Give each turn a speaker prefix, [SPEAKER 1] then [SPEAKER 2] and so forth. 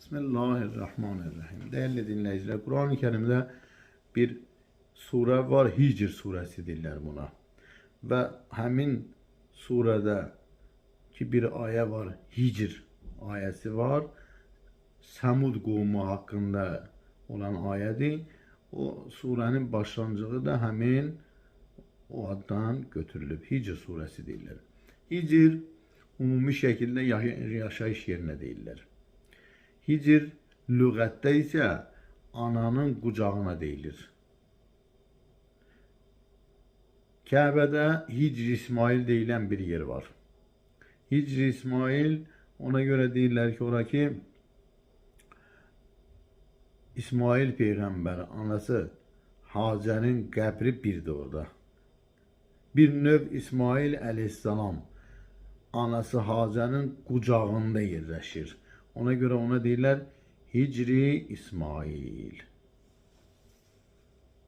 [SPEAKER 1] Bismillahirrahmanirrahim. Dəyərli dinləyicilər, Quran-ı Kərimdə bir surə var, Hicr surəsi deyirlər buna. Və həmin surədə ki bir ayə var, Hicr ayəsi var. Səmud qovmu haqqında olan ayədir. O surənin başlanğıcı da həmin o addan götürülüb. Hicr surəsi deyirlər. Hicr ümumi şəkildə yaşayış yerinə deyirlər. Hicr lüğətdə isə ananın qucağına deyilir. Kəbədə Hicr İsmail deyilən bir yer var. Hicr İsmail ona görə deyirlər ki, ora ki İsmail peyğəmbər anası Hacərin qəbri birdir orada. Bir növ İsmail əleyhissalam anası Hacərin qucağında yerləşir. Ona görə ona deyirlər Hicri İsmail.